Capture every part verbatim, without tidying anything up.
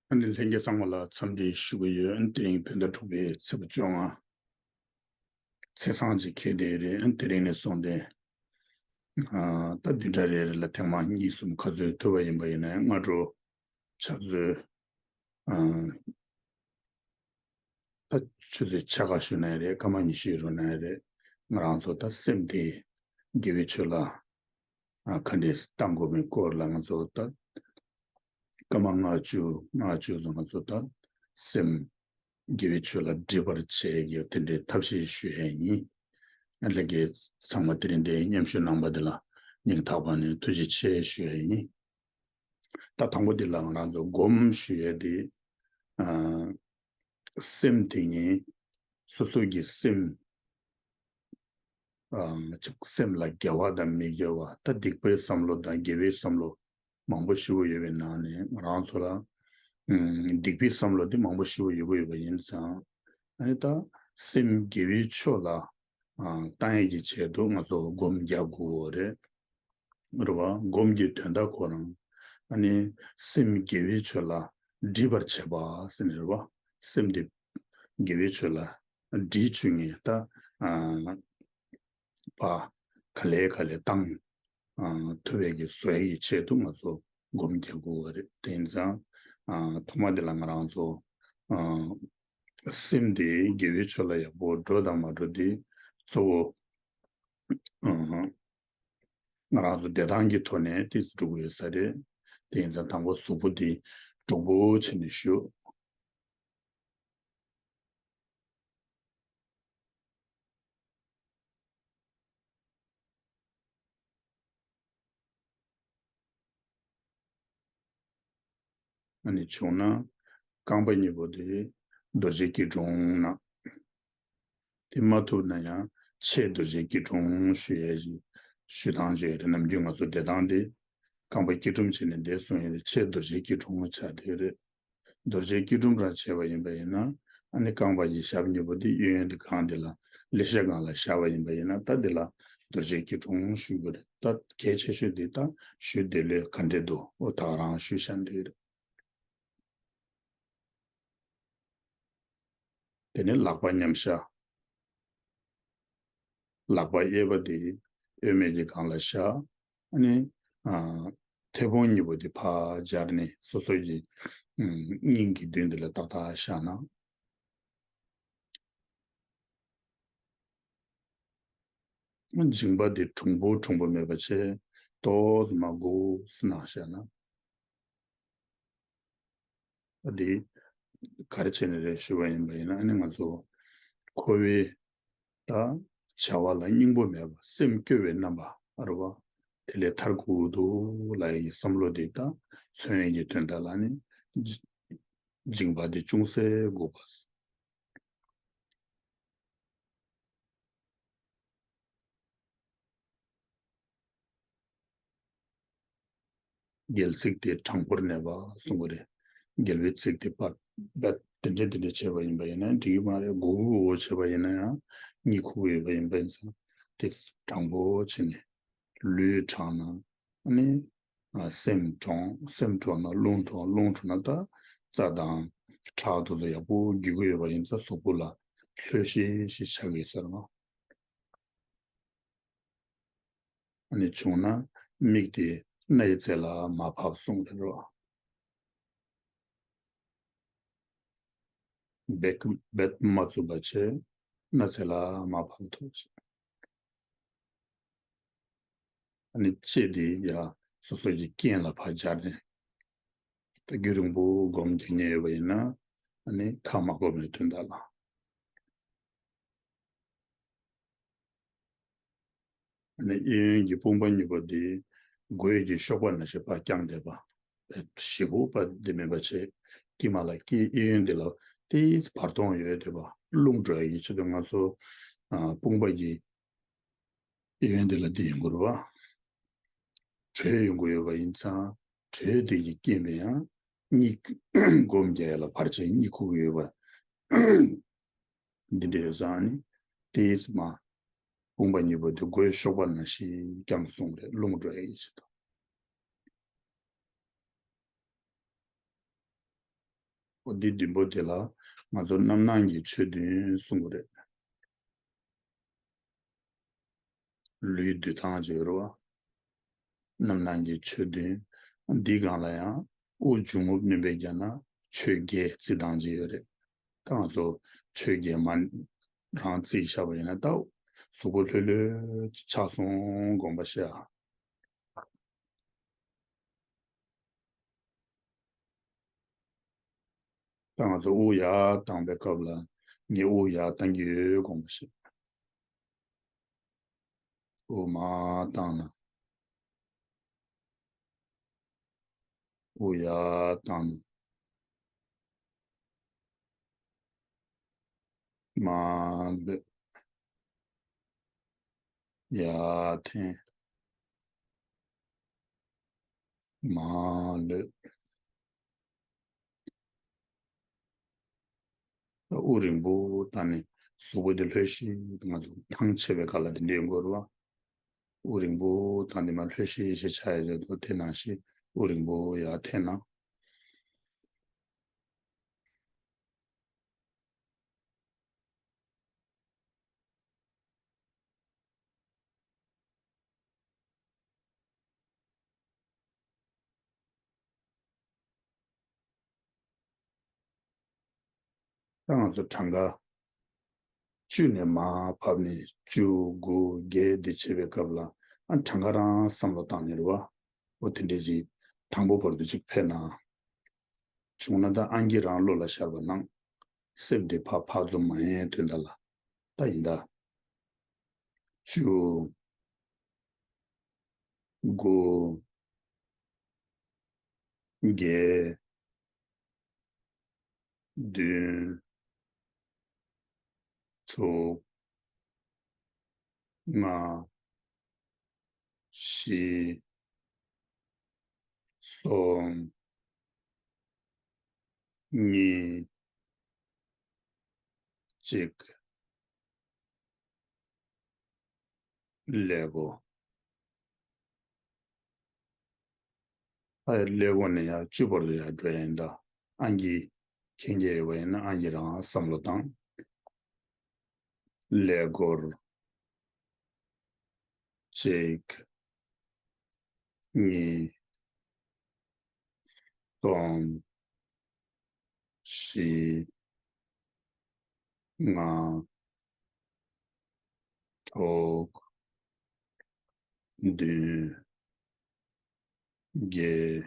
ཨ་ནི་ལྷན་རྒྱས་ཚང་མ་ལ་འཚམས་འདྲི་ཞུ་གི་ཡོད། ཨ་ནི་དེ་རིང་བོད་ཟླ་དྲུག་པའི་ཚེས་པ་བཅོ་ལྔ། ཚེས་བཟང་ཅིག་འཁེལ་བསྡད་རེད། ཨ་ནི་དེ་རིང་ནས་བཟུང་སྟེ། ཨ་ད་བདུན་ཕྲག་རེ་རེ་ལ་ཐེངས་མ་གཉིས་གསུམ་ག་ཚོད་ཐུབ་པ་ཡིན་པ་ཡིན་ན་ཡང་སྔ་དྲོ་ཕྱག་ཚོད། ཨ་ད་ཆུ་ཚོད་ཕྱེད་ཀ་ཞུ་ན་རེད། སྐར་མ་ཉི་ཤུ་རུ་ན་རེད། ང་རང་ཚོ་ད་སེམས་དེ་དགེ་བའི་ཆོས་ལ་ཨ་ག་འདྲས་བཏང་དགོས་པའི་སྐོར་ལ་ང་ཚོ་ད་སྐར་མ་ལྔ་བཅུ་ལྔ་བཅུ་ཙམ་ང་ཚོ་ད་སེམས་དགེ་བའི་ཆོས་ལ་སྒྲིབ་པར་བྱེད་ཀྱི་དེ་འདྲའི་ཐབས་ཤེས་ཞུ་ཡས་ཡིན། ལྷན་རྒྱས་ཚང་མ་དེ་རིང་འདིར་མཉམ་ཞུགས་གནང་བ་འདི་ལ་སྙིང་ཐག་པ་ནས་ཐུགས་རྗེ་ཆེ་ཞུ་ཡས་ཡིན། ད་དང་པོ་འདི་ལ་ང་རང་ཚོ་སྒོམ་ཞུ་ཡས་དེ། ཨ། སེམས་དེ་ཉིད་སོ་སོ་གི་སེམས། ཨ། ཅིག་སེམས་ལ་དགེ་བ་དང་མི་དགེ་བ། ད་སྡིག་པའི་བསམ་བློ་དང་དགེ་བའི་བསམ་བློ་མང་པོ་ཞེ་པོ་ཡོད་པའི་ནང་ནས་ང་རང་ཚོ་ལ། ཨུམ། སྡིག་པའི་བསམ་བློ་དེ་མང་པོ་ཞེ་པོ་ཡོད་པ་ཡོད་པ་ཡིན་ཙང་། ཨ་ནི་ད་སེམས་དགེ་བའི་ཕྱོགས་ལ། ཨ། བཏང་ཡས་ཀྱི་ཆེད་དུ་ང་ཚོ་སྒོམ་རྒྱག་དགོས་རེད། རེད་བ། སྒོམ་གྱི་དོན་དག་ཁོ་རང་། ཨ་ནི་སེམས་དགེ་བའི་ཕྱོགས་ལ་སྒྲིབ་པར་བྱེད་པ་ཟེར་ནས་རེད་བ། སེམས་དེ་དགེ་བའི་ཕྱོགས་ལ་སྒྲིབ་བཅུག་ནས་ད། ཨ། པ། ག་ལེ་ག་ལེ་བཏང་། ཨ། ཐུབ་པའི་གི་བཟོ་ཡི་ཆེད་དུ་ང་ཚོ་སྒོམ་རྒྱག་དགོས་པ་རེད། དེ་ཡིན་ཙང་། ཨ། ཐོག་མ་དེ་ལ་ང་རང་ཚོ། ཨ། སེམས་དེ་དགེ་བའི་ཕྱོགས་ལ་ཡག་པོ་འགྲོ་དང་མ་འགྲོ་དེ་གཙོ་བོ། ཨ། ང་རང་ཚོ་བདེ་ཐང་གི་ཐོག་ནས་ཏོག་ཙམ་འགྲོ་གི་ཡོད་ས་རེད། དེ་ཡིན་ཙང་དང་པོ་གཟུགས་པོ་འདི་གྲུང་པོ་བྱས་ནས་བཞུགས། ཨ་ནི་བྱུང་ན་རྐང་པ་གཉིས་པོ་དེ་རྡོ་རྗེ་སྐྱིལ་ཀྲུང་ན། དེ་མ་ཐུབ་ན་ཡང་ཕྱེད་རྡོ་རྗེ་སྐྱིལ་ཀྲུང་ཞུ་ཡས་ཞུ་སྟངས་ཅིག་རེད། ནམ་རྒྱུན་ང་ཚོ་བསྡད་སྟངས་དེ་རྐང་པ་སྐྱིལ་ཀྲུང་བྱས་ནས་བསྡད་སོང་ཡོད་རེད། ཕྱེད་རྡོ་རྗེ་སྐྱིལ་ཀྲུང་ཆགས་བསྡད་ཡོད་རེད། རྡོ་རྗེ་སྐྱིལ་ཀྲུང་རང་བྱས་པ་ཡིན་པ་ཡིན་ན། ཨ་ནི་རྐང་པ་ཡི་ཞབས་གཉིས་པོ་དེ་གཡས་གཡོན་དེ་སྒང་དེ་ལ་ཀླད་ཤ་སྒང་ལ་བཞག་པ་ཡིན་པ་ཡིན་ན་ད་དེ་ལ་རྡོ་རྗེ་སྐྱིལ་ཀྲུང་ཞུ་དགོས་རེད། ད་གལ་ཆེ་ཤོས་དེ་ད་ཞུ་བདེ་ལོས་ག་འདྲས་འདུག་འོ་ད་ག་རང་ཞུ་བཞག་འདོད་རེད། དེ་ནས་ལག་པ་མཉམ་བཞག་ལག་པ་གཡས་པ་དེ་གཡོན་མའི་གི་སྒང་ལ་བཞག་ཨ་ནི། ཨ། མཐེ་བོང་གཉིས་པོ་དེ་ཕར་སྦྱར་ནས་སོ་སོ་གི་ཨམ། སྙིང་གི་མདུན་དེ་ལ་ཏག་ཏག་བཞག་ན། སྦྱིན་པ་དེ་གྲུང་པོ་གྲུང་པོ་མེད་པ་བྱས་ཏོག་ཙམ་མར་སྒུག་སེ་ནང་བཞག་ན། ཨ་དེ་ག་རེ་བྱས་ནས་རེད་ཞུས་པ་ཡིན་པ་ཡིན་ན། ཨ་ནི་ང་ཚོ་འཁོར་བའི་ད་བྱ་བ་ལ་སྙིང་པོ་མེད་པ། སེམས་སྐྱོ་བའི་རྣམ་པ་རེད་བ། དེ་ལས་ཐར་དགོས་འདུག་ལབ་ཡག་གི་བསམ་བློ་དེ་ད་མཚོན་ཡག་གི་དོན་དག་ལ་ནི་སྦྱིན་པ་དེ་ཅུང་ཟད་དགོས་པ། རྒྱལ་ཚིག་དེ་དྲང་པོར་གནས་པ་གསུང་གི་རེད། རྒྱལ་བའི་ཚིག་དེ་པར་བད་དེ་འདྲས་དེ་འདྲས་བྱས་པ་ཡིན་པ་ཡིན་ན་འགྲིག་གི་མ་རེད། མགོ་གུག་གུག་བྱས་པ་ཡིན་ན་ཡང་གཉིད་ཁུག་གི་ཡོད་པ་ཡིན་པ་ཡིན་ཙང་དེ་དྲང་པོ་བྱས་ནས་ལུས་དྲང་ན་ཨ་ནི་སེམས་དྲང་། སེམས་དྲང་ན་རླུང་དྲང་། རླུང་དྲང་ན་ད་རྩ་དང་ཁྲག་དེ་ཚོ་ཡག་པོ་རྒྱུ་གི་ཡོད་པ་ཡིན་ཙང་གཟུགས་པོ་ལ་ལྷོད་ཤིག་ཤིག་ཆགས་ཀྱི་ཟེར་བ། ཨ་ནི་བྱུང་ན་མིག་དེ་སྣའི་རྩེ་ལ་མ་ཕབ་གསུངས་རེད་རོ། རྦད་རྦད་མ་བཙུགས་པ་བྱས་སྣ་རྩེ་ལ་མ་ཕབ་ཐུབ་བྱས། ཨ་ནི་ལྕེ་དེ་ཡ་སོ་སོ་གི་སྐེ་ལ་ཕར་སྦྱར་ནས་ད་རྒྱུན་རིང་པོ་སྒོམ་རྒྱག་མཁན་ཡོད་པ་ཡིན་ན་ཨ་ནི་ཁ་མ་སྐོམ་པའི་དོན་དག་ལ། ཨ་ནི་གཡས་གཡོན་གྱི་དཔུང་པ་གཉིས་པོ་དེ་མགོ་ཡི་གི་གཤོག་པ་ནང་བཞིན་ཕར་བརྐྱངས་བསྡད་པ། ཞེ་པོ་ཕར་དེ་མེད་པ་བྱས། དཀྱིལ་མ་ལ་དཀྱིལ་གཡས་གཡོན་དེ་ལ་ཏོག་ཙམ་བར་སྟོང་ཡོད་བསྡད་པ། རླུང་འགྲོ་ཡག་གི་ཆེད་དུ་ང་ཚོ་ཨ་དཔུང་པ་གི་གཡས་གཡོན་དེ་ལ་དེ་ཡོང་གི་རེད་བ། དྲོད་ཡོང་གི་ཡོད་པ་ཡིན་ཙང་དྲོད་དེ་གི་རྐྱེན་པས་ཡང་གཉིད་སྒོམ་རྒྱག་ཡག་ལ་ཕར་ཕྱིན་གཉིད་ཁུག་གི་ཡོད་པ། འདི་འདྲ་ཡོད་ཙང་ནི་ཏོག་ཙམ་མར་དཔུང་པ་གཉིས་པོ་དེ་མགོའི་གཤོག་པ་ནང་བཞིན་བརྐྱངས་གསུངས་རེད། རླུང་འགྲོ་ཡག་གི་ཆེད་དུ། འོ་འདི་བདུན་པོ་དེ་ལ་ང་ཚོ་རྣམ་སྣང་གི་ཆོས་བདུན་གསུང་གི་རེད། ལུས་འདུལ་སྟངས་ཅིག་ཡོད་རེད་བ། རྣམ་སྣང་གི་ཆོས་བདུན། འདི་སྒང་ལ་ཡང་དབུགས་འབྱུང་རྔུབ་སྣོན་པའི་རྒྱབ་ན་ཆོས་བརྒྱད་བརྩི་སྟངས་ཅིག་ཡོད་རེད། ད་ང་ཚོ་ཆོས་བརྒྱད་མ་རང་བརྩིས་བཞག་པ་ཡིན་ན་ད་གཟུགས་པོ་ལྷོད་ལྷོད་ཆགས་སོང་དགོངས་པ་བཞེས་ཨ། ད་ང་ཚོ་དབུགས་ཡར་བཏང་པའི་སྐབས་ལ་ངས་དབུགས་ཡར་བཏང་གི་ཡོད་དགོངས་པ་བཞེས། དབུགས་མར་བཏང་ན། དབུགས་ཡར་བཏང་ན། མར་ལུད། ཡར་འཐེན། མར་ལུད། དབུགས་རིང་པོ་བཏང་ནས་གཟུགས་པོ་འདི་ལྷོད་ཤིག་ང་ཚོ་ཐང་ཆད་པའི་སྐབས་ལ་འདི་འདྲའི་ཡོང་གི་རེད་བ། དབུགས་རིང་པོ་བཏང་ནས་མར་ལྷོད་ཤིག་ཞེས་བྱ་ཡ་བྱེད་དོ། དེ་ནང་བཞིན་དབུགས་རིང་པོ་ཡར་འཐེན་ན། ད་ང་ཚོ་གྲངས་ཀ་བཅུ་ནས་མར་ཕབ་ནས་བཅུ་དགུ་བརྒྱད་འདི་བྱེད་པའི་སྐབས་ལ་ཨ་གྲངས་ཀ་རང་བསམ་བློ་བཏང་ནས་རེད་བ། འོ་དེ་འདྲས་ཅིག་དང་པོ་བར་དུ་ཅིག་ཕེབས་ན། བྱུང་ན་ད་ཨང་ཀི་རང་བློ་ལ་ཤར་བ་ནང་སེམས་དེ་ཕར་ཕར་ཚུར་མ་ཡལ་དོན་དག་ལ་ད་ཡིན་ད། བཅུ། དགུ། བརྒྱད། བདུན། དྲུག་ལྔ། བཞི། གསུམ། གཉིས། གཅིག་ཀླད་ཀོར། ཨ་ཀླད་ཀོར་ནས་ཡར་བཅུ་བར་དུ་ཡར་འགྲོ་ཡ་ཡིན་ད། ཨང་ཀི་མཁྱེན་གྱི་ཡོད་པ་ཡིན་ན་ཨང་ཀི་རང་བསམ་བློ་བཏང་། ཀླད་ཀོར། གཅིག་གཉིས། གསུམ། བཞི། ལྔ། དྲུག་བདུན། བརྒྱད།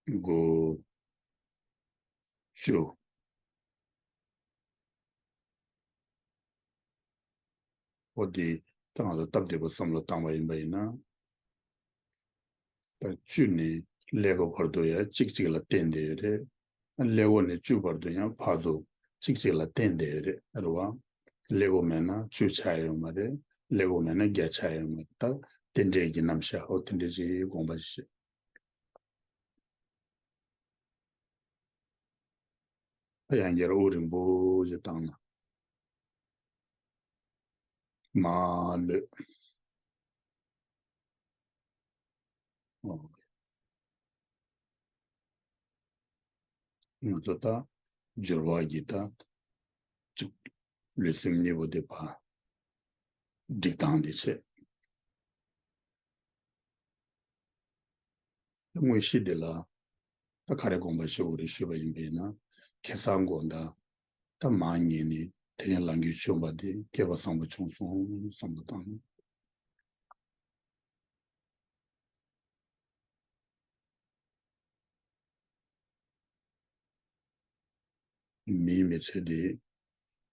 དགུ། བཅུ། འོ་དེ་ད་ང་ཚོ་སྟབས་བདེ་པོ་བསམ་བློ་བཏང་བ་ཡིན་པ་ཡིན་ན། ད་བཅུ་ནས་ཀླད་ཀོར་བར་དུ་ཡང་གཅིག་གཅིག་ལ་བརྟེན་བསྡད་ཡོད་རེད། ཀླད་ཀོར་ནས་བཅུ་བར་དུ་ཡང་ཕར་ཚུར་གཅིག་གཅིག་ལ་བརྟེན་བསྡད་ཡོད་རེད་རེད་བ། ཀླད་ཀོར་མེད་ན་བཅུ་ཆགས་ཡོད་མ་རེད། ཀླད་ཀོར་མེད་ན་བརྒྱ་ཆགས་ཡོད་མ་རེད། ད་དེ་འདྲས་ཀྱི་རྣམ་གཞག་འོ་དེ་འདྲས་ཅིག་དགོངས་པ་བཞེས། ཡང་བསྐྱར་དབུགས་རིང་པོ་ཞིག་བཏང་ན། མར་ལུད། ང་ཚོ་ད་སྦྱོར་བ་གྱི་ད་གཅིག་ལུས་སེམས་གཉིས་པོ་དེ་བར་སྒྲིག་སྟངས་དེ་བྱེད། དངོས་གཞི་འདི་ལ་ད་ག་རེ་དགོངས་པ་བཞེས་དགོས་རེད་ཞུས་པ་ཡིན་པས་ན། ཁ་སང་དགོངས་དག་ད་མར་ཉལ་ནས་དེ་རིང་ལངས་རྒྱུ་བྱུང་བ་དེ་སྐལ་བ་བཟང་པོ་བྱུང་སོང་བསམ་བློ་བཏང་། མིའི་མི་ཚེ་འདི་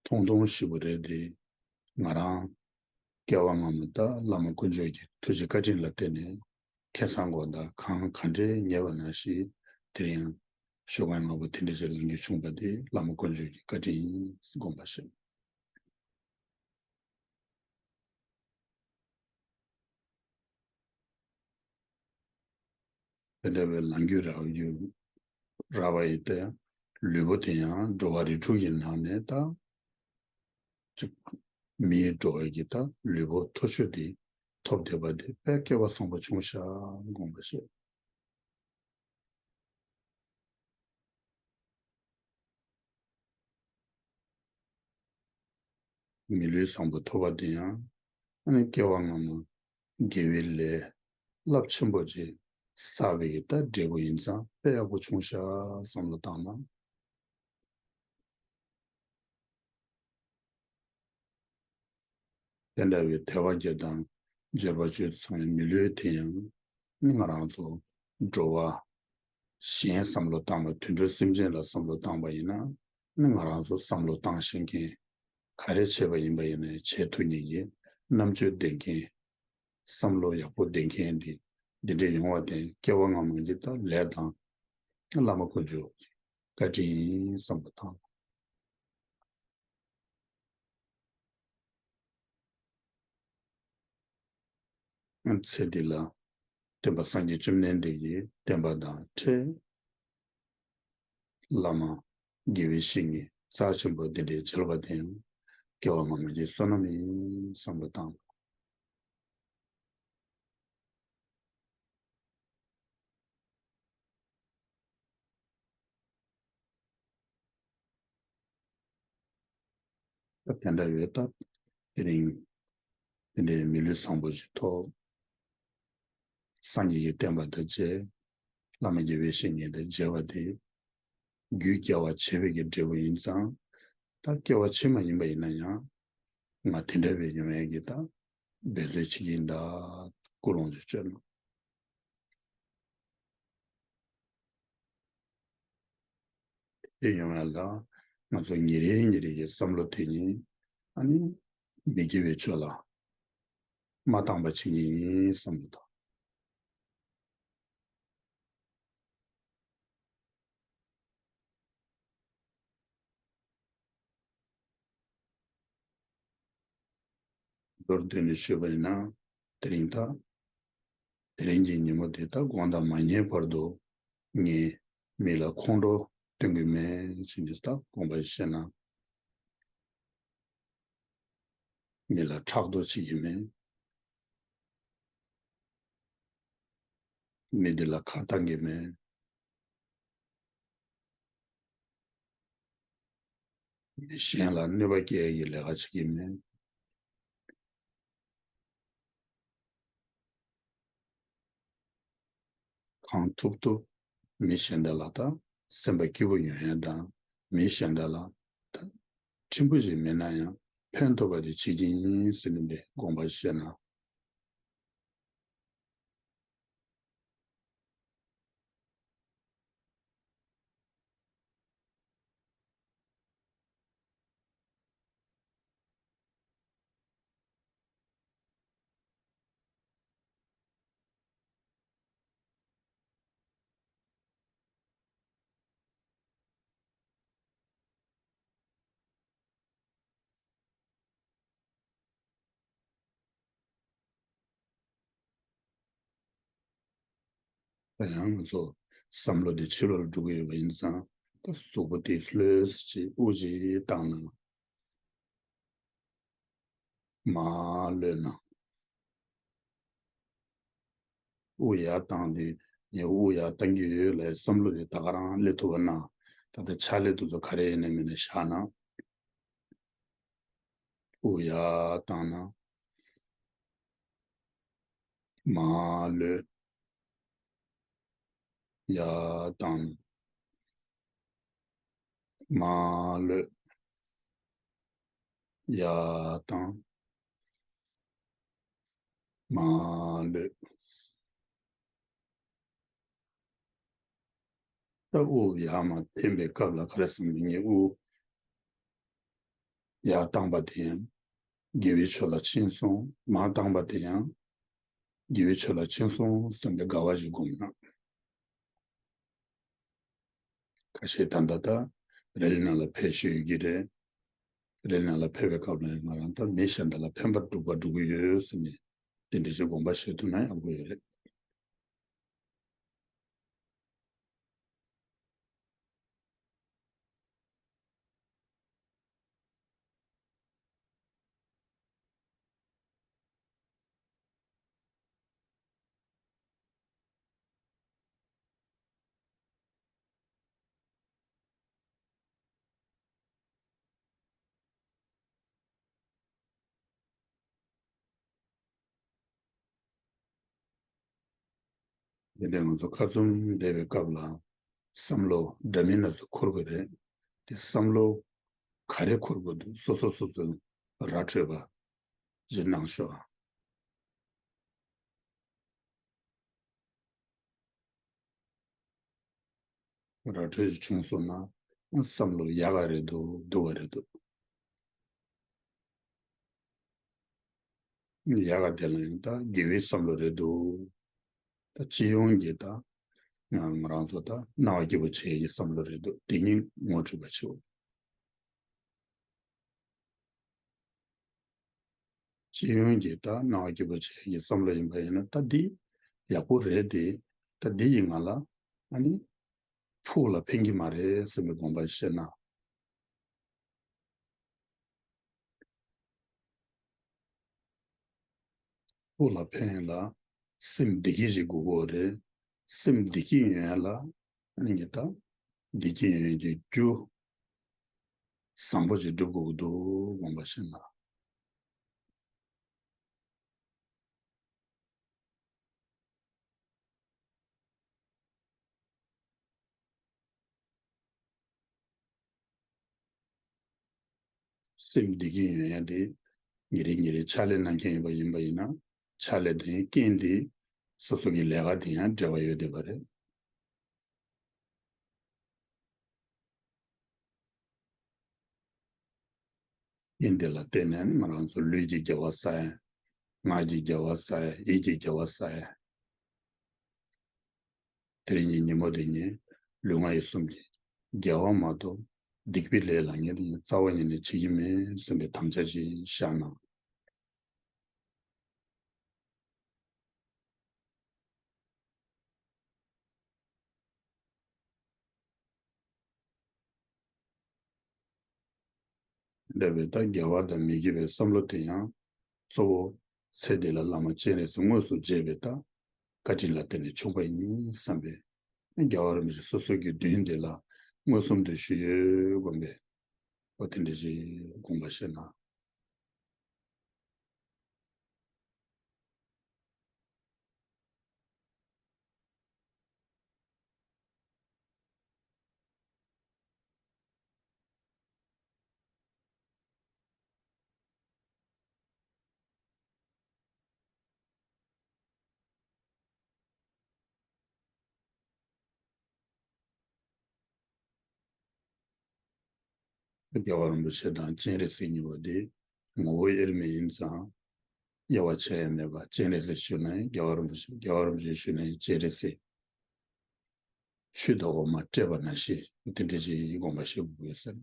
ཐུང་ཐུང་ཞིག་པོ་རེད་དེ། ང་རང་སྐྱེ་བ་སྔ་མ་ད་བླ་མ་དཀོན་མཆོག་གི་ཐུགས་རྗེ་བཀའ་དྲིན་ལ་བརྟེན་ནས་ཁ་སང་དགོངས་དག་གང་ག་འདྲའི་ཉལ་བ་ནང་བཞིན་དེ་རིང་ཞོགས་ཀ་སྔ་པོ་དེ་འདྲ་ཞིག་ལངས་རྒྱུ་བྱུང་བ་དེ་བླ་མ་དཀོན་མཆོག་གི་བཀའ་དྲིན་ཡིན་དགོངས་པ་བཞེས། དེ་འདྲ་བའི་ལངས་རྒྱུ་རག་རྒྱུ་རག་པ་ཡིན་ཏེ། ལུས་པོ་དེ་ཡང་འགྲོ་བ་རིགས་དྲུག་གི་ནང་ནས་ད་ཅིག་མིའི་འགྲོ་བ་གི་ད་ལུས་པོ་མཐོ་ཤོས་དེ་ཐོབ་བསྡད་པ་དེ་དཔེ་སྐལ་བ་བཟང་པོ་བྱུང་ཤག་དགོངས་པ་བཞེས། མི་ལུས་བཟང་པོ་ཐོབ་པ་དེ་ཡང་ཨ་ནི་སྐྱེ་བ་སྔ་མ་དགེ་བའི་ལས་རླབས་ཆེན་པོ་ཅིག་བསགས་པའི་གི་ད་འབྲས་བུ་ཡིན་ཙང་དཔེ་ཡག་པོ་བྱུང་ཤག་བསམ་བློ་བཏང་ན། དེ་འདྲ་བའི་དལ་བ་བརྒྱད་དང་འབྱོར་པ་བཅུ་ཚང་བའི་མི་ལུས་དེ་ཡང་ནི་ང་རང་ཚོ་འགྲོ་བ་གཞན་བསམ་བློ་བཏང་བ་དུད་འགྲོ་སེམས་ཅན་ལ་བསམ་བློ་བཏང་བ་ཡིན་ན་ནི་ང་རང་ཚོ་བསམ་བློ་བཏང་ཤེས་མཁན་ག་རེ་བྱས་པ་ཡིན་པ་ཡིན་ན་བྱེད་ཐུབ་མཁན་གྱི་རྣམ་དཔྱོད་ལྡན་མཁན་བསམ་བློ་ཡག་པོ་ལྡན་མཁན་འདི་འདི་འདྲས་ཡོང་བ་དེ་སྐྱེ་བ་སྔ་མ་གི་ད་ལས་དང་བླ་མ་དཀོན་མཆོག་བཀའ་དྲིན་ཡིན་བསམ་པ་དང་། ཚེ་འདི་ལ་སྟོན་པ་སངས་རྒྱས་བཅོམ་ལྡན་འདས་ཀྱི་བསྟན་པ་དང་འཕྲད། བླ་མ་དགེ་བའི་བཤེས་གཉེན་རྩ་ཆེན་པོ་འདི་འདྲའི་མཇལ་བ་དེ་ཡང་སྐྱེ་བ་སྔ་མ་གྱི་བསོད་ནམས་ཡིན་བསམ་བློ་བཏང་། ད་དེ་འདྲ་ཡོད་ད། དེ་རིང་དེ་འདྲའི་མི་ལུས་བཟང་པོ་ཞིག་ཐོབ། སངས་རྒྱས་ཀྱི་བསྟན་པ་དང་མཇལ། བླ་མ་དགེ་བའི་བཤེས་གཉེན་དང་མཇལ་བ་དེ་རྒྱུད་སྐྱེ་བ་བྱེད་པའི་གི་འབྲས་བུ་ཡིན་ཙང་། ད་སྐྱེ་བ་ཕྱི་མ་ཡིན་པ་ཡིན་ན་ཡང་ང་དེ་འདྲ་བའི་ཡོང་ཡས་ཀྱི་ད་འབད་རྩོལ་བྱེད་ཀྱི་ཡིན་ད། ཀུན་སློང་ཅིག་བཅོས་ན། དེ་ཡོང་ཡ་ལ་ང་ཚོ་ཉིན་རེ་ཉིན་རེ་ཡི་བསམ་བློ་དེ་ཉིད་ཨ་ནི་མི་དགེ་བའི་ཕྱོགས་ལ་མ་བཏང་པ་བྱེད་ཀྱི་ཡིན་བསམ་བློ་དང་། མདོར་བསྡུས་ནས་ཞུས་པ་ཡིན་ན་དེ་རིང་ད། དེ་རིང་གི་ཉིན་མོ་དེ་ད་དགོང་དག་མ་ཉལ་བར་དུ་ངས་མི་ལ་ཁོང་ཁྲོ་སྟོན་གྱི་མེད་ཅེས་ནས་ད་དགོངས་པ་བཞེས་ན། མི་ལ་ཕྲག་དོག་བྱེད་ཀྱི་མེད། མི་འདི་ལ་ཁ་བཏང་གི་མེད། མི་གཞན་ལ་གནོད་པ་སྐྱེལ་ཡག་གི་ལས་ཀ་བྱེད་ཀྱི་མེད། གང་ཐུབ་ཐུབ་མི་གཞན་དག་ལ་ད་སེམས་པ་སྐྱིད་པོ་ཡོང་ཡག་དང་མི་གཞན་དག་ལ་ད་ཕྲན་བུ་ཞིག་མིན་ན་ཡང་ཕན་ཐོགས་པ་དེ་བྱེད་ཀྱི་ཡིན་ཟེར་ནས་འདི་དགོངས་པ་བཞེས་ན། ད་ཡང་ང་ཚོ་བསམ་བློ་དེ་ཕྱི་ལོགས་ལ་འགྲོ་གི་ཡོད་པ་ཡིན་ཙང་ད་གཟུགས་པོ་དེ་ལྷོད་ཅིག་དབུགས་ཅིག་བཏང་ན། མར་གློད་ན། དབུགས་ཡར་བཏང་དུས་ངས་དབུགས་ཡར་བཏང་གི་ཡོད་ལབ་བསམ་བློ་དེ་ད་ག་རང་སླེབས་ཐུབ་པ་ན། ད་ལྟ་ཕྱག་ལས་དེ་ཚོ་ག་རེ་ཡིན་ནའི་མིན་ནའི་བཞག་ན། དབུགས་ཡར་བཏང་ན། མར་གློད། ཡར་བཏང་། མར་གློད། ཡར་བཏང་། མར་གློད། ད་དབུགས་ཡར་མར་འཐེན་པའི་སྐབས་ལ་ག་རེ་བསམ་ནས་ངས་དབུགས་ཡར་བཏང་པ་དེ་ཡང་དགེ་བའི་ཕྱོགས་ལ་ཕྱིན་སོང་། མར་བཏང་པ་དེ་ཡང་དགེ་བའི་ཕྱོགས་ལ་ཕྱིན་སོང་བསམ་པའི་དགའ་བ་ཞིག་སྒོམ་ན། ཁ་ཤས་ད་ལྟ་ད་རི་ལི་ནང་ལ་ཕེབས་བཞིན་ཡོད་ཀྱི་རེད། རི་ལི་ནང་ལ་ཕེབས་པའི་སྐབས་ལ་ང་རང་ད་མི་གཞན་དག་ལ་ཕན་པ་སྒྲུབ་པ་སྒྲུབ་ཀྱི་ཡོད་ཟེར་ནས་དེ་འདྲ་ཞིག་དགོངས་པ་བཞེས་ཐུབ་ན་ཡག་པོ་ཡོད་རེད། དེ་འདྲ་ང་ཚོ་ཁ་བཙུམ་བསྡད་པའི་སྐབས་ལ་བསམ་བློ་འདྲ་མིན་སྣ་ཚོགས་འཁོར་གྱི་རེད། དེ་བསམ་བློ་ག་རེ་འཁོར་དགོས་འདུག་སོ་སོ་སོ་སོའི་ར་འཕྲོད་པ་ཅིག་གནང་ཤོག་ར་འཕྲོད་ཅིག་བྱུང་སོང་ན་བསམ་བློ་ཡག་ག་རེད་འདུག་སྡུག་ག་རེད་འདུག་ཡག་ག་དེ་ལ་ཡང་ད་དགེ་བའི་བསམ་བློ་རེད་འདུག་ད་སྤྱི་ཡོངས་ཀྱི་ད་ང་ང་རང་ཚོ་ད་སྣང་བ་སྐྱིད་པོ་བྱེད་ཡག་གི་བསམ་བློ་རེད་འདུག་དེ་གཉིས་ངོ་འཕྲོད་པ་བྱེད་དགོས། སྤྱི་ཡོངས་ཀྱི་ད་སྣང་བ་སྐྱིད་པོ་བྱེད་ཡག་གི་བསམ་བློ་ཡིན་པ་ཡིན་ན་ད་འདི་ཡག་པོ་རེད་དེ། ད་འདི་ཡིས་ང་ལ་ཨ་ནི་ཕུགས་ལ་ཕན་གྱི་མ་རེད་བསམ་པའི་དགོངས་པ་བཞེས་ན། ཕུགས་ལ་ཕན་ལ་སེམས་བདེ་སྐྱིད་ཅིག་དགོས་ཀྱི་རེད། སེམས་བདེ་སྐྱིད་ཡོང་ཡག་ལ་ཨ་ནི་ད་བདེ་སྐྱིད་ཡོང་ཡག་གི་རྒྱུ་བཟང་པོ་ཅིག་སྒྲུབ་དགོས་ཀྱི་འདུག་དགོངས་པ་བཞེས་ན། སེམས་བདེ་སྐྱིད་ཡོང་ཡག་དེ་ཉིན་རེ་ཉིན་རེ་ཕྱག་ལས་གནང་མཁན་ཡིན་པ་ཡིན་པ་ཡིན་ན་ཕྱག་ལས་དེའི་རྐྱེན་དེ་སོ་སོ་གི་ལས་ཀ་དེ་ཡང་འབྲེལ་བ་ཡོད་བསྡད་པ་རེད། རྐྱེན་དེ་ལ་བརྟེན་ནས་ང་རང་ཚོ་ལུས་ཀྱི་དགེ་བ་བསགས་ཡག་ངག་གི་དགེ་བ་བསགས་ཡག་ཡིད་ཀྱི་དགེ་བ་བསགས་ཡག་དེ་རིང་གི་ཉིན་མོ་དེ་ཉིད་ལུས་ངག་ཡིད་གསུམ་གྱི་དགེ་བ་མ་གཏོགས་སྡིག་པའི་ལས་ལ་ངས་དེ་ཉིད་རྩ་བ་ཉིད་ནས་བྱེད་ཀྱི་མེད་བསམ་པའི་དམ་བཅའ་ཅིག་བཞག་གནང་། འདྲ་བའི་ད་དགེ་བ་དང་མི་དགེ་བའི་བསམ་བློ་དེ་ཡང་གཙོ་བོ་ཚེ་འདི་ལ་བླ་མ་སྤྱན་རས་གཟིགས་དངོས་སུ་མཇལ་བའི་ད་བཀའ་དྲིན་ལ་བརྟེན་ནས་བྱུང་བ་ཡིན་བསམ་པའི་རྒྱལ་བ་རིན་པོ་ཆེ་སོ་སོ་གི་མདུན་དེ་ལ་མངོན་སུམ་དུ་ཞུས་ཡོད་དགོངས་པས། འོ་དེ་འདྲ་ཞིག་དགོངས་པ་བཞེས་ན། རྒྱལ་བ་རིན་པོ་ཆེ་དང་སྤྱན་རས་གཟིགས་གཉིས་པོ་དེ་ངོ་བོ་དབྱེར་མེད་ཡིན་ཙང་། དབྱེ་བ་ཕྱེ་ཡ་མེད་པ་སྤྱན་རས་གཟིགས་ཞུ་ན་ཡང་རྒྱལ་བ་རིན་པོ་ཆེ། རྒྱལ་བ་རིན་པོ་ཆེ་ཞུ་ན་ཡང་སྤྱན་རས་གཟིགས། ཆོས་དང་འོག་མ་སྤྲད་པ་ནང་བཞིན་དེ་འདྲ་ཅིག་དགོངས་པ་བཞེས་དགོས་ཟེར།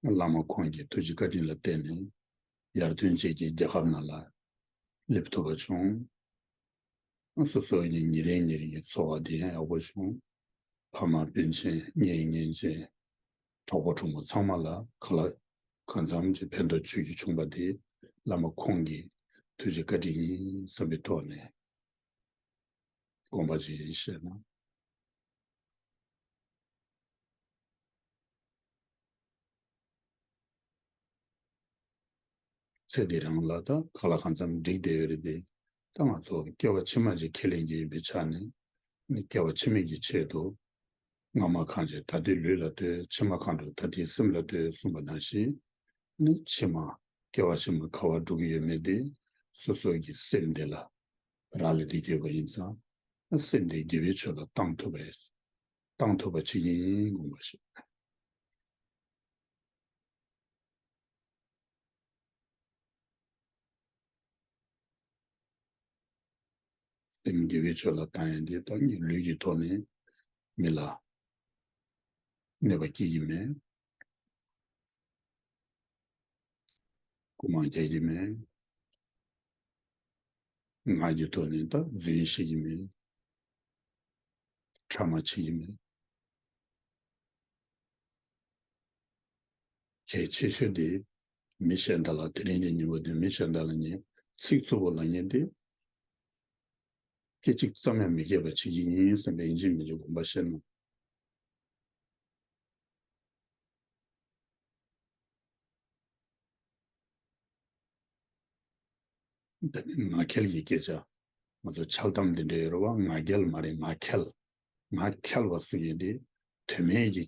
བླ་མ་ཁོང་གི་ཐུགས་རྗེ་བཀའ་དྲིན་ལ་བརྟེན་ནས་ཡར་ཐོན་བཅས་ཀྱི་རྒྱལ་ཁབ་ནང་ལ་སླེབས་ཐུབ་པ་བྱུང་། སོ་སོ་ཡི་ཉིན་རེ་ཉིན་རེ་ཡི་འཚོ་བ་དེ་ཡང་ཡག་པོ་བྱུང་། ཕ་མ་སྤུན་མཆེད་གཉེན་ཉེ་ཅན་གྲོགས་པོ་གྲོགས་མོ་ཚང་མ་ལ་ག་ལ་གང་འཚམ་གྱི་ཕན་ཐོགས་ཅིག་བྱུང་བ་དེ་བླ་མ་ཁོང་གི་ཐུགས་རྗེ་བཀའ་དྲིན་ཡིན་བསམ་པའི་ཐོག་ནས་དགོངས་པ་ཅིག་བཞེས་ན། ཚེ་འདི་རང་ལ་ད་ག་ལ་གང་འཚམ་འགྲིག་བསྡད་ཡོད་རེད་དེ། ད་ང་ཚོ་སྐྱེ་བ་ཕྱི་མ་ཅིག་ཁས་ལེན་གྱི་ཡིན་པའི་ཆ་ནས་ནི་སྐྱེ་བ་ཕྱི་མའི་གི་ཆེད་དུ་སྔ་མ་གང་བྱས་ད་ལྟའི་ལུས་ལ་ལྟོས། ཕྱི་མ་གང་འགྲོ་ད་ལྟའི་སེམས་ལ་ལྟོས་གསུངས་པ་ནང་བཞིན་ནི་ཕྱི་མ་སྐྱེ་བ་ཕྱི་མ་ག་པར་འགྲོ་གི་ཡོད་མེད་དེ་སོ་སོ་གི་སེམས་དེ་ལ་རག་ལས་བསྡད་ཡོད་པ་ཡིན་ཙང་སེམས་དེ་དགེ་བའི་ཕྱོགས་ལ་བཏང་ཐུབ་པའི་བཏང་ཐུབ་པ་བྱེད་ཀྱི་ཡིན་དགོངས་པ་བཞེས། སེམས་དགེ་བའི་ཕྱོགས་ལ་བཏང་ཡ་འདི་ད་ངའི་ལུས་ཀྱི་ཐོག་ནས་མི་ལ་གནོད་པ་སྐྱེལ་གྱི་མེད། རྐུ་མ་རྒྱག་གི་མེད། ངག་གི་ཐོག་ནས་ད་རྫུན་བཤད་ཀྱི་མེད། ཕྲ་མ་བྱེད་ཀྱི་མེད། གལ་ཆེ་ཤོས་དེ་མི་གཞན་དག་ལ་དེ་རིང་གི་ཉིན་མོ་དེ་མི་གཞན་དག་ལ་ངས་ཚིག་རྩུབ་པོ་ལབ་མཁན་དེ་སྐད་ཅིག་ཙམ་ཡང་མི་སྐྱེ་བ་བྱེད་ཀྱི་ཡིན་བསམ་པའི་ཡིན་གཅིག་མིན་གཅིག་དགོངས་པ་བཞེས་ན། འདི་ནི་ངག་འཁྱལ་གྱི་སྐད་ཆ། ང་ཚོ་འཆལ་གཏམ་འདི་འདྲ་ཡོད་རེད་བ། ངག་འཁྱལ་མ་རེད། ངག་འཁྱལ། ངག་འཁྱལ་བ་གསུང་ཡས་དེ་དོན་མེད་ཀྱི་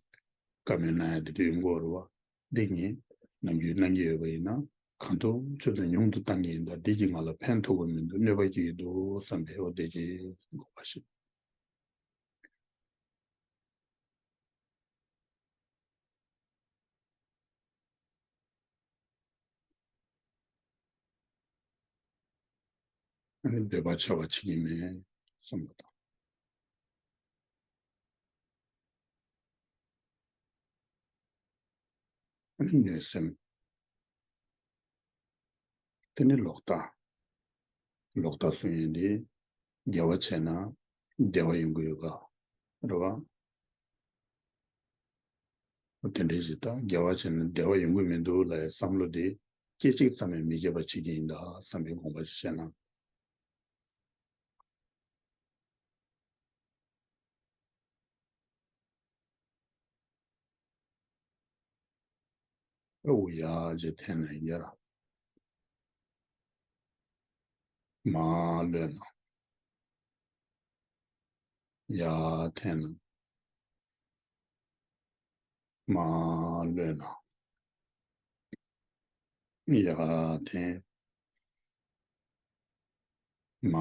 བཀའ་མོལ་གནང་ཡས་དེ་འདྲ་ཡོང་གི་ཡོད་རེད་བ། འདི་ངས་ནམ་རྒྱུན་གནང་གི་ཡོད་པ་ཡིན་ན་གང་ཐུབ་ཚོད་དུ་ཉུང་དུ་བཏང་གི་ཡིན། ད་འདི་གིས་ང་ལ་ཕན་ཐོགས་ཀྱི་མི་འདུག་གནོད་པ་སྐྱེལ་གྱི་འདུག་བསམ་པའི་འོ་དེ་ཅིག་དགོངས་པ་བཞེས། ཨ་ནི་འདོད་པ་ཆེ་བ་བྱེད་ཀྱི་མེད་བསམ་པ་དང་། ཨ་ནི་གནོད་སེམས། དེ་ནི་ལོག་ལྟ། ལོག་ལྟ་གསུང་ཡས་འདི་དགེ་བ་བྱས་ན་བདེ་བ་ཡོང་གི་ཡོད་ག་རེད་བ། དེ་འདྲའི་ཞིག་ད་དགེ་བ་བྱས་ན་བདེ་བ་ཡོང་གི་མི་འདུག་ལབ་ཡས་བསམ་བློ་འདི་སྐད་ཅིག་ཙམ་ཡང་མི་སྐྱེ་བ་བྱེད་ཀྱི་ཡིན་ད་བསམ་པའི་དགོངས་པ་ཞིག་བཞེས་ན། ཨུ་ཡ་ཇེ་འཐེན་ན་ཡ་ར། མ་ལོས་ན། ཡ་འཐེན་ན། མ་ལོས་ན། ཡ་འཐེན། མ་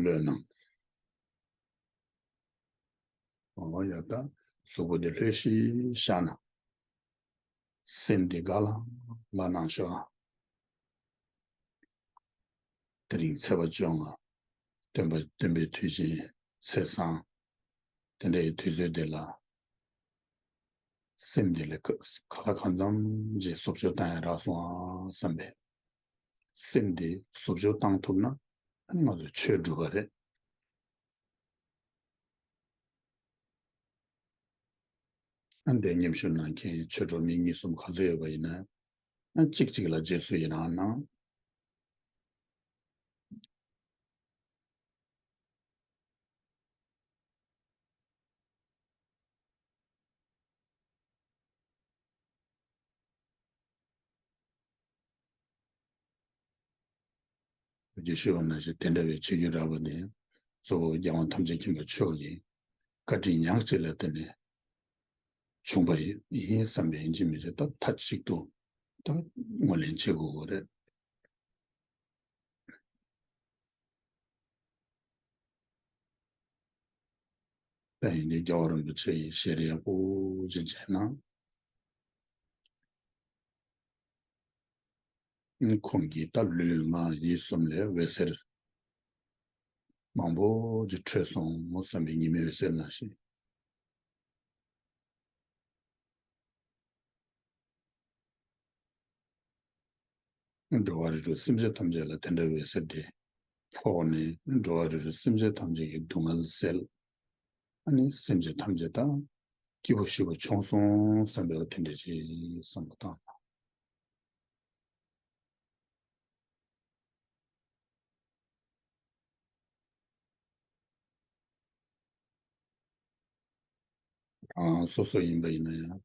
ལོས་ན། ཨོ་ཡ་ད་གཟུགས་པོ་འདི་ལྷོད་ཤིག་བཞག་ན། སེམས་འདི་ག་ལ་ལ་ནང་ཤོག་དེ་རིང་ཚེས་པ་བཅོ་ལྔ། སྟོན་པ་སྟོན་པའི་དུས་ཆེན་ཚེས་བཟང་། དེ་འདྲའི་དུས་ཚོད་འདི་ལ། སེམས་འདི་ལ་ག་ག་ལ་གང་འཚམ་ཅིག་བཟོ་བཅོས་བཏང་ཡ་རག་སོང་ཨ་བསམ་པས། སེམས་འདི་བཟོ་བཅོས་བཏང་ཐུབ་ན་ཨ་ནི་ང་ཚོ་ཆོས་འགྲུབ་པ་རེད། ཨ་འདས་མཉམ་ཞུགས་གནང་མཁན་ཆོས་གྲོགས་མི་གཉིས་གསུམ་ག་ཚོད་ཡོད་པ་ཡིན་ན། ཨ་གཅིག་གཅིག་ལ་རྗེས་སུ་ཡི་རང་གནང་། རྒྱུ་ཞུས་པ་ནང་བཞིན་དེ་འདྲ་བའི་ཆོས་བརྒྱུད་རགས་པ་ནི་གཙོ་བོ་རྒྱལ་དབང་ཐམས་ཅད་མཁྱེན་པ་མཆོག་གི་བཀའ་དྲིན་ཉག་གཅིག་ལ་བརྟེན་ནས་བྱུང་བ་ཡིན་བསམ་པའི་ཡིན་གཅིག་མིན་གཅིག་ད་མཐའ་གཅིག་ཏུ་ད་ངོས་ལེན་བྱེད་དགོས་པ་རེད། ད་ཡིན་དུས་རྒྱལ་བ་རིན་པོ་ཆེ་ཡི་ཞལ་རས་ཡག་པོ་ཅིག་མཇལ་ན། ཁོང་གིས་ད་ལུས་ངག་ཡིད་གསུམ་ལས་འོད་ཟེར་མང་པོ་ཅིག་འཕྲོས་སོང་བསམ་པའི་ཉི་མའི་འོད་ཟེར་ནང་བཞིན། འགྲོ་བ་རིགས་དྲུག་སེམས་ཅན་ཐམས་ཅད་ལ་དེ་འདྲ་འོད་ཟེར་དེ་ཕོག་ནས་འགྲོ་བ་རིགས་དྲུག་སེམས་ཅན་ཐམས་ཅད་ཀྱི་སྡུག་བསྔལ་སེལ། ཨ་ནི་སེམས་ཅན་ཐམས་ཅད་དང་སྐྱིད་པོ་ཞེ་པོ་བྱུང་སོང་བསམ་པའི་དེ་འདྲ་ཅིག་བསམ་བློ་བཏང་། རང་སོ་སོ་ཡིན་པ་ཡིན་ན་ཡང་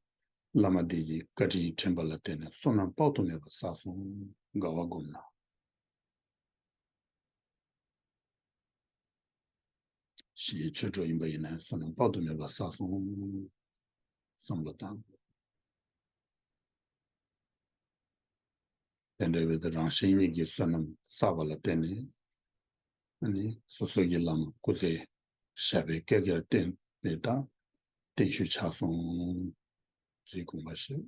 བླ་མ་དེ་གི་བཀའ་དྲིན་དྲན་པ་ལ་བརྟེན་ནས་བསོད་ནམས་དཔག་ཏུ་མེད་པ་བསགས་སོང་དགའ་བ་སྒོམ་ན། གཞན་ཆོས་གྲོགས་ཡིན་པ་ཡིན་ན་བསོད་ནམས་དཔག་ཏུ་མེད་པ་བསགས་སོང་བསམ་བློ་བཏང་། དེ་འདྲ་བའི་དེ་རང་གཞན་གཉིས་ཀྱི་བསོད་ནམས་བསགས་པ་ལ་བརྟེན་ནས་ཨ་ནི་སོ་སོ་གི་བླ་མ་སྐུ་ཚེ་ཞབས་པད་བསྐལ་བརྒྱར་བརྟན་པའི་དང་བརྟན་བཞུགས་ཆགས་སོང་། ཞེས་དགོངས་པ་བཞེས།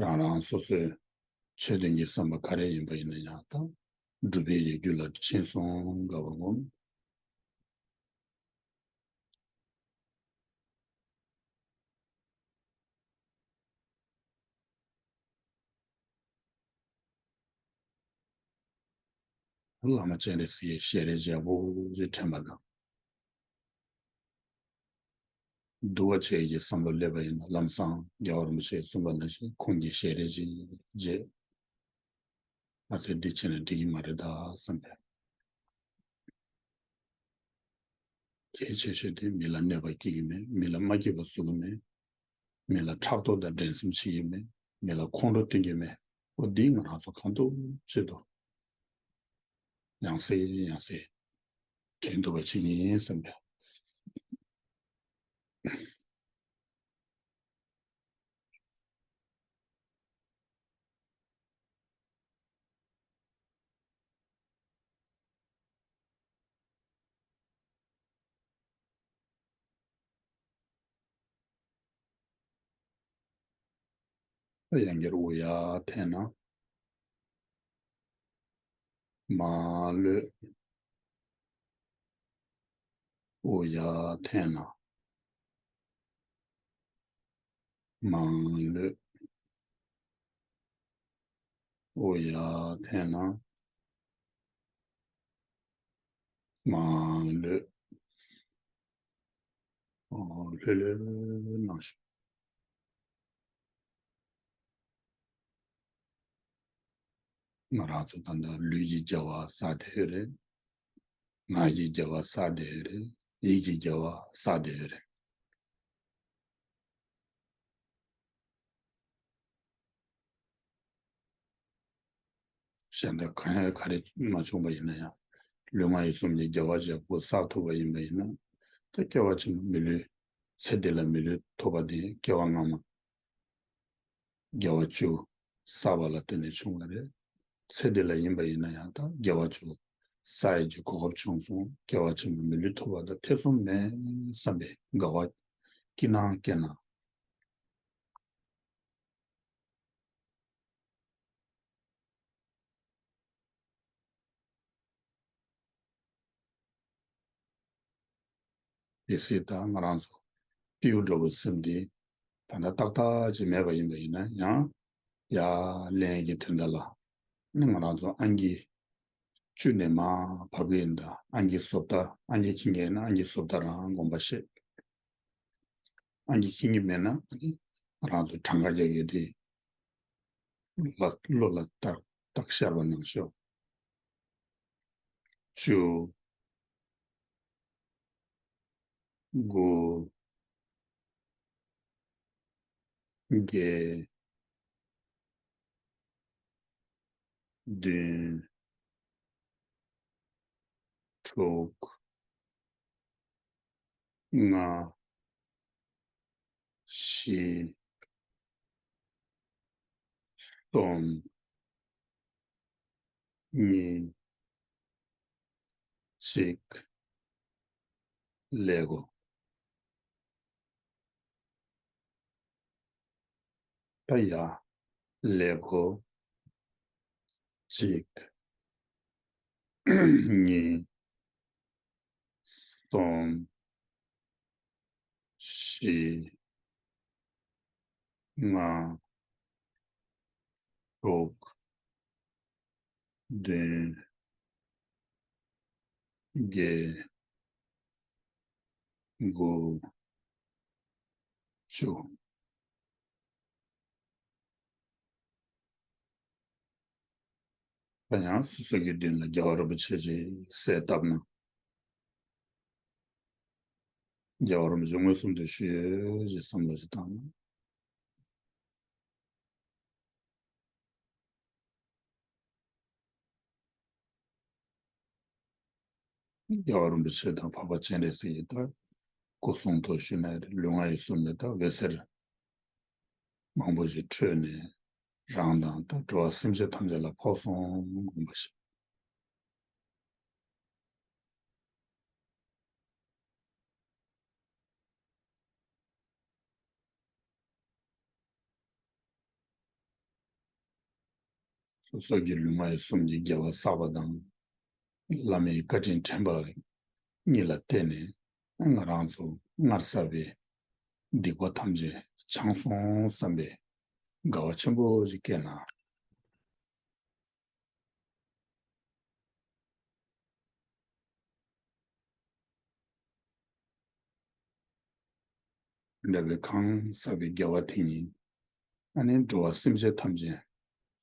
རང་རང་སོ་སོའི་ཆོས་དོན་གྱི་བསམ་པ་ག་རེ་ཡིན་པ་ཡིན་ན་ཡང་དང་སྒྲུབ་པའི་ཡིད་རྒྱུད་ལ་ཕྱིན་སོང་དགའ་བ་སྒོམ། བླ་མ་སྤྱན་རས་གཟིགས་ཞལ་རས་ཞལ་པོ་ཅིག་དྲན་པ་དང་། འདུལ་བ་བྱེད་ཀྱི་བསམ་བློ་སླེབས་པ་ཡིན་ན་ལམ་སང་རྒྱལ་བ་རིན་པོ་ཆེས་གསུངས་པ་ནང་བཞིན་ཁོང་གི་ཞལ་རས་ཅིག་མཇལ། ང་ཚོས་འདི་བྱས་ན་འགྲིག་གི་མ་རེད་ད་བསམ་པས། གལ་ཆེ་ཤོས་དེ་མི་ལ་གནོད་པ་སྐྱེལ་གྱི་མེད། མི་ལ་མ་སྐྱིད་པ་བཟོ་གི་མེད། མི་ལ་ཕྲག་དོག་དང་འགྲན་སེམས་བྱེད་ཀྱི་མེད། མི་ལ་ཁོང་ཁྲོ་སྟོན་གྱི་མེད། འོ་འདི་ང་རང་ཚོ་གང་ཐུབ་ཅི་ཐུབ་ཡང་སེ་ཡང་སེ་དྲན་ཐུབ་པ་བྱེད་ཀྱི་ཡིན་བསམ་པས། ཡང་བསྐྱར་དབུ་ཡར་འཐེན་ན། མ་ལྷོད། དབུ་ཡར་འཐེན་ན། མ་ལྷོད། དབུ་ཡར་འཐེན་ན། མ་ལྷོད། ཨོ་ལྷོད་ལྷོད་གནང་ཤོག་ང་རང་ཚོ་ད་ལྟ་ལུས་ཀྱི་བྱ་བ་བསགས་བསྡད་ཡོད་རེད། ངག་གི་བྱ་བ་བསགས་བསྡད་ཡོད་རེད། ཡིད་ཀྱི་བྱ་བ་བསགས་བསྡད་ཡོད་རེད། གཞན་དག་གང་ཡང་ག་རེ་མ་བྱུང་པ་ཡིན་ན་ཡང་། ལུས་ངག་ཡིད་གསུམ་གྱི་རྒྱལ་བ་ཞབས་སྐུ་བསགས་ཐུབ་པ་ཡིན་པ་ཡིན་ན། ད་སྐྱེ་བ་ཕྱི་མ་མི་ལུས། ཚེ་འདི་ལ་མི་ལུས་ཐོབ་པ་དེ་སྐྱེ་བ་སྔ་མ། དགེ་བ་བཅུ་བསགས་པ་ལ་བརྟེན་ནས་བྱུང་བ་རེད། ཚེ་འདི་ལ་ཡིན་པ་ཡིན་ན་ཡང་ད་དགེ་བ་བཅུ་བསགས་ཡས་ཀྱི་གོ་སྐབས་བྱུང་སོང་། སྐྱེ་བ་ཕྱི་མ་མི་ལུས་ཐོབ་པ་དང་ཐེ་ཚོམ་མེད་བསམ་པའི་དགའ་བ་སྐྱིད་སྣང་སྐྱེས་ན། གལ་སྲིད་ད་ང་རང་ཚོ་སྤྲེའུ་འདྲ་བོ་སེམས་འདི་ད་ལྟ་ཏག་ཏག་ཅིག་མེད་པ་ཡིན་པ་ཡིན་ན་ཡང་། ཡར་ལེན་གྱི་དོན་དག་ལ་ནི་ང་རང་ཚོ་ཨང་ཀི་བཅུ་ནས་མར་བབས་ཀྱི་ཡིན། ད་ཨང་ཀི་བཟོ་ལྟ་ཨང་ཀི་འཁྱེར་མཁན་ཡིན་ན་ཨང་ཀི་བཟོ་ལྟ་རང་དགོངས་པ་བཞེས། ཨང་ཀི་འཁྱེར་གྱི་མེད་ན་ནི་ང་རང་ཚོ་གྲངས་ཀ་རྒྱག་གི་དེ་ལ་བློ་ལ་བཏགས་བཏགས་ཤར་བ་གནང་ཤོག་བཅུ། དགུ། བརྒྱད། བདུན། དྲུག་ལྔ། བཞི། གསུམ། གཉིས། གཅིག་ལེགས་གོ། ད་ཡ། ལེགས་གོ། གཅིག་གཉིས། གསུམ། བཞི། ལྔ། དྲུག་བདུན། བརྒྱད། དགུ། བཅུ། ད་ཡང་སོ་སོ་གི་མདུན་ལ་རྒྱལ་བ་རིན་པོ་ཆེ་ཅིག་གསལ་བཏབ་ན། རྒྱལ་བ་རིན་པོ་ཆེ་མངོན་སུམ་དུ་ཞུ་ཡོད་ཅེས་བསམ་བློ་ཞིག་བཏང་ན། རྒྱལ་བ་རིན་པོ་ཆེ་དང་འཕགས་པ་སྤྱན་རས་གཟིགས་ཀྱི་ད་སྐུ་གསུང་ཐུགས་ཞུས་ན་རེད། ལུས་ངག་ཡིད་གསུམ་ལས་ད་འོད་ཟེར་མང་པོ་ཞིག་འཕྲོས་ནས་རང་དང་ད་འགྲོ་བ་སེམས་ཅན་ཐམས་ཅད་ལ་ཕོག་སོང་དགོངས་པ་བཞེས། སོ་སོ་གི་ལུས་ངག་ཡིད་གསུམ་གྱི་དགེ་བ་བསགས་པ་དང་། བླ་མའི་བཀའ་དྲིན་དྲན་པ་གཉིས་ལ་བརྟེན་ནས་ང་རང་ཚོ་སྔར་བསགས་པའི་སྡིག་པ་ཐམས་ཅད་བྱང་སོང་བསམ་པའི་དགའ་བ་ཆེན་པོ་ཞིག་སྐྱེས་ན། འདྲ་བའི་གང་བསགས་པའི་དགེ་བ་དེ་ཉིད། ཨ་ནི་འགྲོ་བ་སེམས་ཅན་ཐམས་ཅད་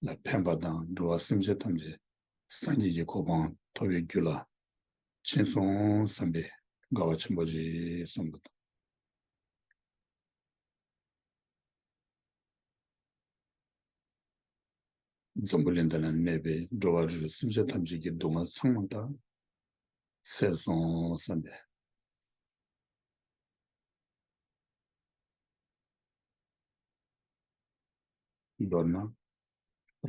ལ་ཕན་པ་དང་། འགྲོ་བ་སེམས་ཅན་ཐམས་ཅད་སངས་རྒྱས་ཀྱི་གོ་འཕང་ཐོབ་པའི་རྒྱུ་ལ་ཕྱིན་སོང་བསམ་པའི་ དགའ་བ་ཆེན་པོ་རེད་བསམ་གི་འདུག་འཛམ་བུ་གླིང་འདི་ན་གནས་པའི་འགྲོ་བ་རིགས་དྲུག་སེམས་ཅན་ཐམས་ཅད་ཀྱི་སྡུག་བསྔལ་ཚང་མ་ད་སེལ་སོང་བསམ་པས། མདོར་ན།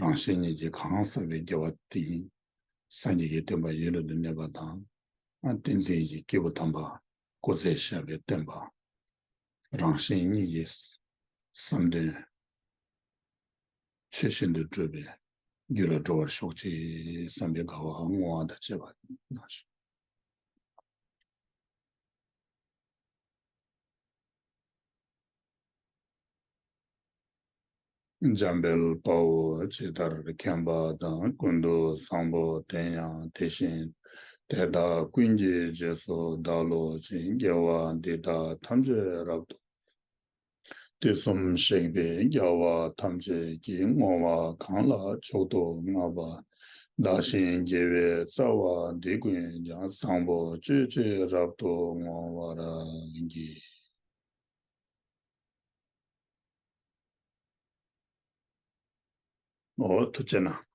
རང་གཞན་གཉིས་ཀྱིས་གང་བསགས་པའི་དགེ་བ་དེ་ཉིད་སངས་རྒྱས་ཀྱི་བསྟན་པ་ཡུན་རིང་དུ་གནས་པ་དང་། ཨ་བསྟན་འཛིན་གྱི་སྐྱེས་བུ་དམ་པ་སྐུ་ཚེ་ཞབས་པད་བརྟན་པ། རང་གཞན་གཉིས་ཀྱི་བསམ་དོན་ཆོས་བཞིན་དུ་འགྲུབ་པའི་རྒྱུ་ལ་འགྲོ་བར་ཤོག་ཅིག་བསམ་པའི་དགའ་བ་བསྔོ་བ་དང་བཅས་པ་གནང་ཞིང་། འཇམ་དཔལ་དཔའ་བོས་ཇི་ལྟར་མཁྱེན་པ་དང་། ཀུན་ཏུ་བཟང་པོ་དེ་ཡང་དེ་བཞིན་ཏེ། དེ་དག་ཀུན་གྱི་རྗེས་སུ་བདག་སློབ་ཅིང་། དགེ་བ་འདི་དག་ཐམས་ཅད་རབ་ཏུ། དུས་གསུམ་གཤེགས་པའི་རྒྱལ་བ་ཐམས་ཅད་ཀྱིས། བསྔོ་བ་གང་ལ་མཆོག་ཏུ་བསྔགས་པ་བདག་གཞན་དགེ་བའི་རྩ་བ་འདི་ཀུན་ཀྱང་། བཟང་པོ་སྤྱོད་ཕྱིར་རབ་ཏུ་བསྔོ་བར་བགྱི། འོ་ཐུགས་རྗེ་གནང་།